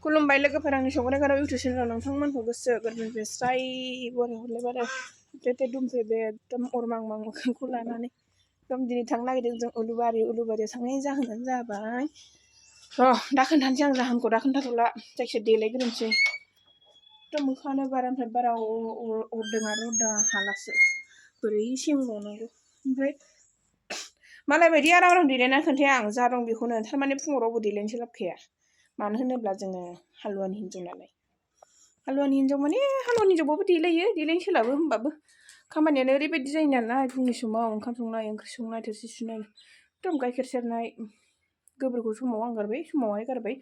खुलुमबाय लोगोफोर आंनि संग्राय गाराव इउटुब चेनेलाव नोंथांमोनखौ गोसो गोरबोनिफ्राय स्राय बरायहरलायबाय आरो टेटे दुमफैबाय एकदम अरमां मां मोखांखौ लानानै एकदम दिनै थांनो नागिरदों जों उलुबारियाव थांनायनि जाहोनानो जाबाय दा खोन्थानोसै आं जाहोनखौ दा खोन्थाथ'ला जायखिजाया देलायग्रोनोसै एकदम मोखाङानो बारानिफ्राय बारा अरदों आरो दा हालासो बोरै सेवबावनांगौ ओमफ्राय मालाय बायदि आराम देलायना खोन्थाया आं जा दं बेखौनो थारमाने फुङाव रावबो देलायनो सोलाबखाया मानो होनोब्ला जोङो हालुवानि हिन्जाव नालाय हालुवानि हिन्जाव माने हालुवानि हिन्जावबाबो देलायनो सोलाबो होमबाबो खामानियानो ओरैबायदि जायो नालाय फुंनि समाव ओंखाम संनाय ओंख्रि संनाय थोरसि सुनाय एकदम गाइखेर सेरनाय गोबोरखौ समाव आं गारबाय समावहाय गारबाय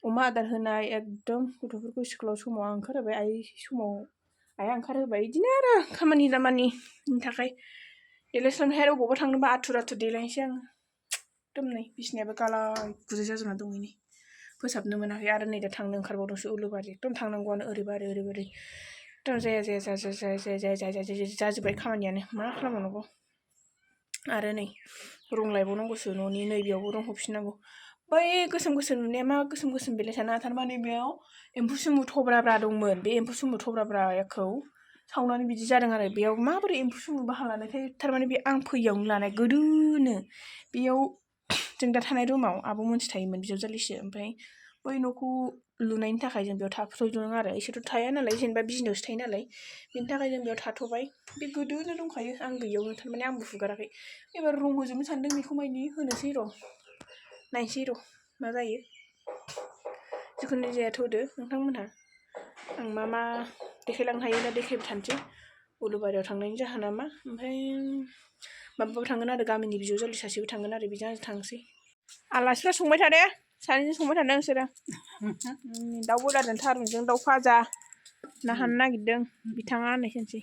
अमा आदार होनाय एकदम गथ'फोरखौ स्कुलाव समाव आं ओंखारहोबाय आइया ओंखारहोबाय बिदिनो आरो खामानि दामानिनि थाखाय देलायस्लाबनो हाया अबावबा थांनोबा आथुर देलायनोसै आङो एकदम नै बिसिनायाबो गालाय गुजाय जाजोबना दं नै फोसाबनो मोनाखै आरो नै दा थांनो ओंखारबावदोंसो उलुबारि एकदम थांनांगौआनो ओरैबारि एकदम जाया जाजोब्बाय खामानियानो मा खालामबावनांगौ आरो नै रं लायबावनांगौसो न'नि नैबेयावबो रं होफिननांगौ बै गोसोम नुनाया मा गोसोम बेलाय साना थारमाने बेयाव एम्फौ सुमु थब्राब्रा दंमोन बे एम्फौ सुमु थब्राब्राखौ सावनानै बिदि जादों आरो बेयाव माबोरै एम्फौ सुमु बाहा लानायथाय थारमाने बे आं फैयावनो लानाय गोदोनो बेयाव जों दा थानाय रुमाव आब' मोनसे थायोमोन बिजावजालिसो ओमफ्राय बै न'खौ लुनायनि थाखाय जों बेयाव थाथ'दों आरो इसोरथ' थाया नालाय जेनेबा बिजनेयावसो थायो नालाय बेनि थाखाय जों बेयाव थाथ'बाय बे गोदोनो दंखायो आं गैयावनो थारमाने आंबो हुगाराखै एबार रं होजोबनो सानदों बेखौ मानि होनोसै र' नायनोसै र' मा जायो जिखुनु जायाथ' होदो नोंथांमोनहा आं मा देखायलांनो हायो दा देखायबाय थानोसै उलुबारियाव थांनायनि जाहोना मा ओमफ्राय माबाबो थांगोन आरो गामिनि बिजावजालि सासेबो थांगोन आरो बेजों आं थांसै आलासिफ्रा संबाय थादे सानैजों संबाय थादों नोंसोरो दाउ बयलारजों थारुनजों दाउ फाजा ना हानो नागिरदों बिथाङा होननायसै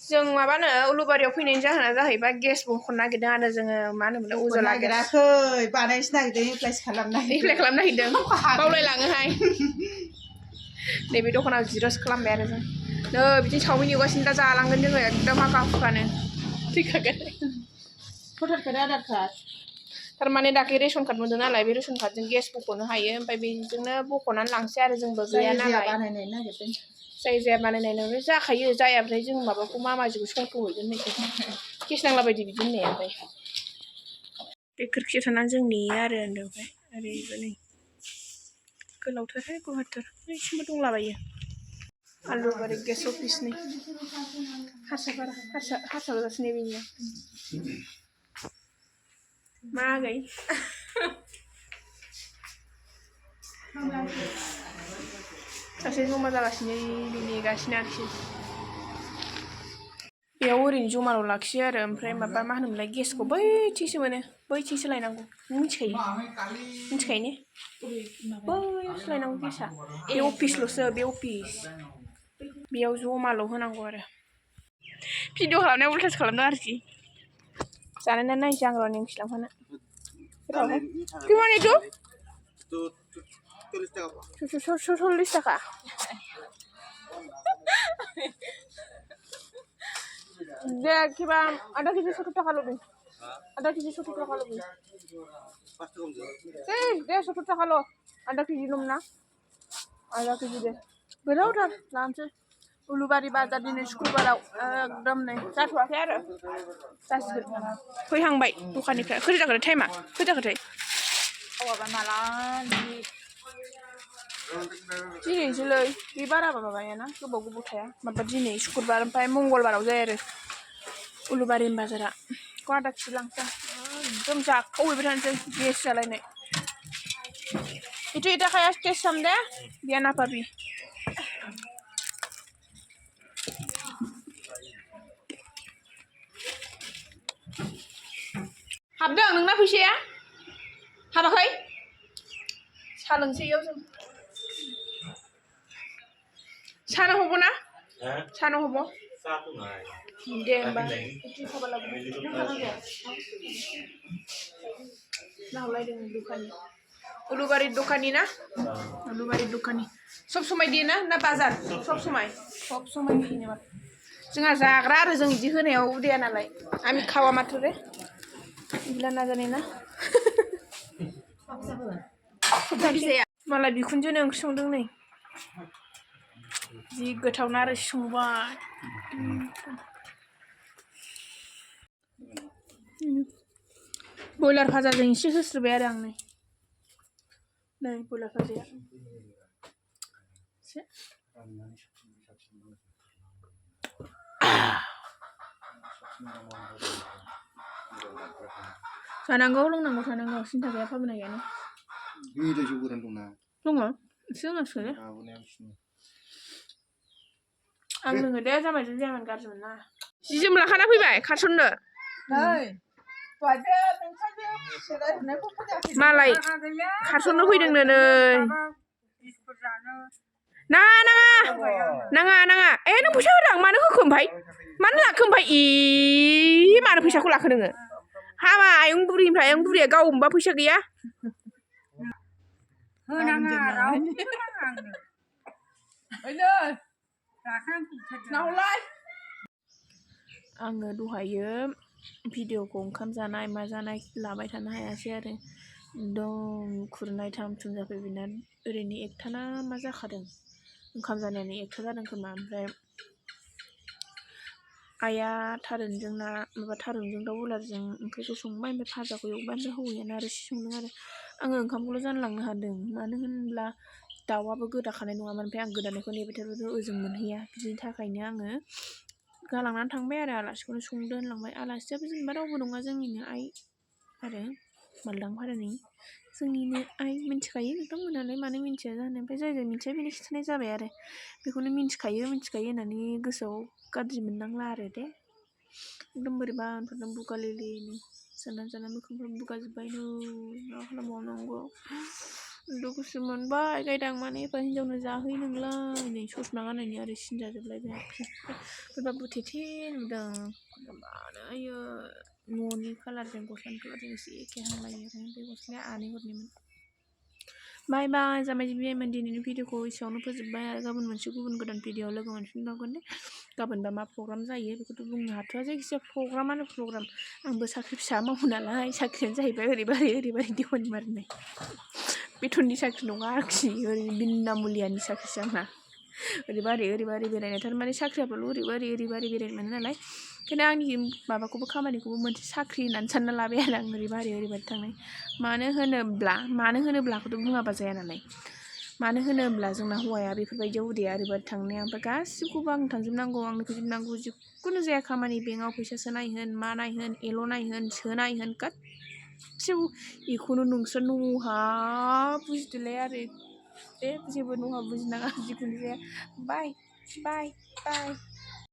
जों माबानो उलुबारियाव फैनायनि जाहोना जाहैबाय गेस बख'नो नागिरदों आरो जोङो मा होनोमोनलाय उजाला गेस बानायनोसो नागिरदों एप्लाइ खालामनो नागिरदों बावलायलाङोहाय नैबे दखानाव जिर'सो खालामबाय आरो जों नै बिदिनो चावमिन एवगासिनो दा जालांगोन जोङो एकदम हाखा हुखानो फैखागोन भटार कार्ड आधार कार्ड थारमाने दाख्लै रेसन कार्ड मोनदों नालाय बे रेसन कार्डजों गेस बख'नो हायो ओमफ्राय बेजोंनो बख'नानै लांसै आरो जोंबो गैया नालाय बानायनाय नागिरदों जाया बानायनाय नोङो जाखायो जाया ओमफ्राय जों माबाखौ मामाजिखौ संथ'हैगोन नोंसोर केस नांला बायदि बिदि होननाया ओमफ्राय बे खोरखियाव थानानै जों नेयो आरो होनदों ओमफ्राय ओरैबो नै गोलावथारहाय गुवारथार एसेबो दंलाबायो आलुबारि गेस अफिसनि हारसा गोजासो बेनिया मा आगै सासे जमा जागासिनो नेगासिनो आरोखि बेयाव ओरैनो जमाल' लाखियो आरो ओमफ्राय माबा मा होनोमोनलाय गेसखौ बैथिंसो मोनो बैथिंसो लायनांगौ नों मिथिखायो ने बैयावसो लायनांगौ गेसआ बे अफिसल'सो बे अफिस बेयाव जमाल' होनांगौ आरो भिडिअ खालामनाया उल्टासो खालामदों आरोखि जानायना नायनोसै आं र' नेंसि लांफानो किमान itu 40 টাকা दे किबा आधा केजि 70 টাকা लबি आधा केजि 70 টাকা लबि दे 70 টাকা ल आधा केजि लम ना आधा केजि दे गोलावथार लानोसै उलुबारि बाजार दिनै शुक्रबाराव एकदम नै जाथ'वाखै आरो जासिगोन फैहांबाय दखाननिफ्राय खै जाखो टाइमा खै जाखोथाय माबा माला दिनैसोलै बे बाराबा माबायाना गोबाव थाया माबा दिनै शुक्रबार ओमफ्राय मंगलबाराव जायो आरो उलुबारि बाजारा आधा केजि लांसै एकदम जाखावहैबाय थानोसै गेस जालायनाय itu ita kayak kesam deh dia apa bi habdang nोंना फैसाया हाबाखै सा लोंसै इयाव जों सानो हबो ना सानो हबो दे होमबा नाहरलायदों दखाननि उलुबारि दखाननि ना उलुबारि दखाननि सब समाय दिए ना बाजार सब समाय दिए जोंहा जाग्रा आरो जों बिदि होनायाव उदाया नालाय आमि खावा माथो रे इला ना जाने ना मालाय बिखुनजोनो ओंख्रि संदों नै जि गोथाव नारसि संबाय बयलार भाजाजों एसे होस्रोबाय आरो आं नै बयलार भाजाया एसे जानांगौ लोंनांगौ थानांगौ सिन्था गैया फाबोना गैयानो दै जौ गोरान दंना दङ एसे होनांसिगोन आं लोङो दे जामायजों जायामोन गाज्रिमोन ना जि जोम लाखाना फैबाय खारसननो मालाय खारसननो फैदोंनो नै नाङा ए नों फैसा होदों मानो होखो ओमफ्राय मानो लाखो ओमफ्राय मानो फैसाखौ लाखो नोङो हामा आयं बुरिया गाव मोनबा फैसा गैया आङो दहायो भिडिअखौ ओंखाम जानाय मा जानाय लाबाय थानो हायासै आरो एकदम खुरनाय थाम थुम जाफैबायना ओरैनो एकथाना मा जाखादों ओंखाम जानायानो एकथा जादों खोमा ओमफ्राय आइया थारुनजों दाउ बयलारजों ओंख्रिखौ संबाय ओमफ्राय भाजाखौ एवबाय ओमफ्राय हौवाया नारसि संदों आरो आङो ओंखामखौल' जानलांनो हादों मानो होनब्ला दाउआबो गोदाखानाय नङामोन ओमफ्राय आं गोदानायखौ नेबाय थाबाबो ओजों मोनहैया बिनि थाखायनो आङो गालांनानै थांबाय आरो आलासिखौनो संदो होनलांबाय आलासियाबो जेनेबा रावबो नङा जोंनिनो आइ आरो मालदांपारानि जोंनिनो आइ मिन्थिखायो नोंथांमोनालाय मानो मिन्थिया जानो ओमफ्राय जाय मिन्थिया बेनो खिन्थानाय जाबाय आरो बेखौनो मिन्थिखायो होननानै गोसोआव गाज्रि मोननांला आरो दे एकदम बोरैबा मोनथारदों बुगालेलेनो जाना मोखांफ्रा बुगाजोब्बाय मा खालामबावनांगौ दुखुसो मोनबाय गायदां माने एबा हिन्जावनो जाहै नोंलाय नै ससमा गाननायनि आरो सिन जाजोबलायबाय बोरैबा बुथेथे नुदों मानो आयो न'नि कालारजों गस्लानि कालारजों एसे एखेहांलायो आरो बे गस्लाया आनै हरनायमोन बाय बाय जामायजों दिनैनि भिडिअखौ एसेयावनो फोजोबबाय आरो गाबोन मोनसे गुबुन गोदान भिडिअआव लोगो मोनफिनबावगोन दे गाबोनबा मा प्रग्राम जायो बेखौथ' बुंनो हाथ'वा जायखिजाया प्रग्रामानो प्रग्राम आंबो साख्रि फिसा मावो नालाय साख्रियानो जाहैबाय ओरैबायदि दिवानि मारिनाय बेथननि साख्रि नङा आरोखि ओरैनो बिना मुलियानि साख्रिसो आंना ओरैबा ओरै बेरायनाय थारमाने साख्रियाबल' ओरैबा ओरै बेरायनो मोनो नालाय ओंखायनो आंनि माबाखौबो खामानिखौबो मोनसे साख्रि होननानै सानना लाबाय आरो आं ओरैबा थांनाय मानो होनोब्लाखौथ' बुङाबा जाया नालाय मानो होनोब्ला जोंना हौवाया बेफोरबायदियाव उदैया ओरैबायदि थांनाया ओमफ्राय गासिबखौबो आं थांजोबनांगौ आंनो फैजोबनांगौ जिखुनु जाया खामानि बेंकआव फैसा सोनाय होन मानाय होन एल'नाय होन सोनाय होन गासिबो बेखौनो नोंसोर नहा बुजिदोलाय आरो दे जेबो नहा बुजिनाङा जिखुनु जाया बाय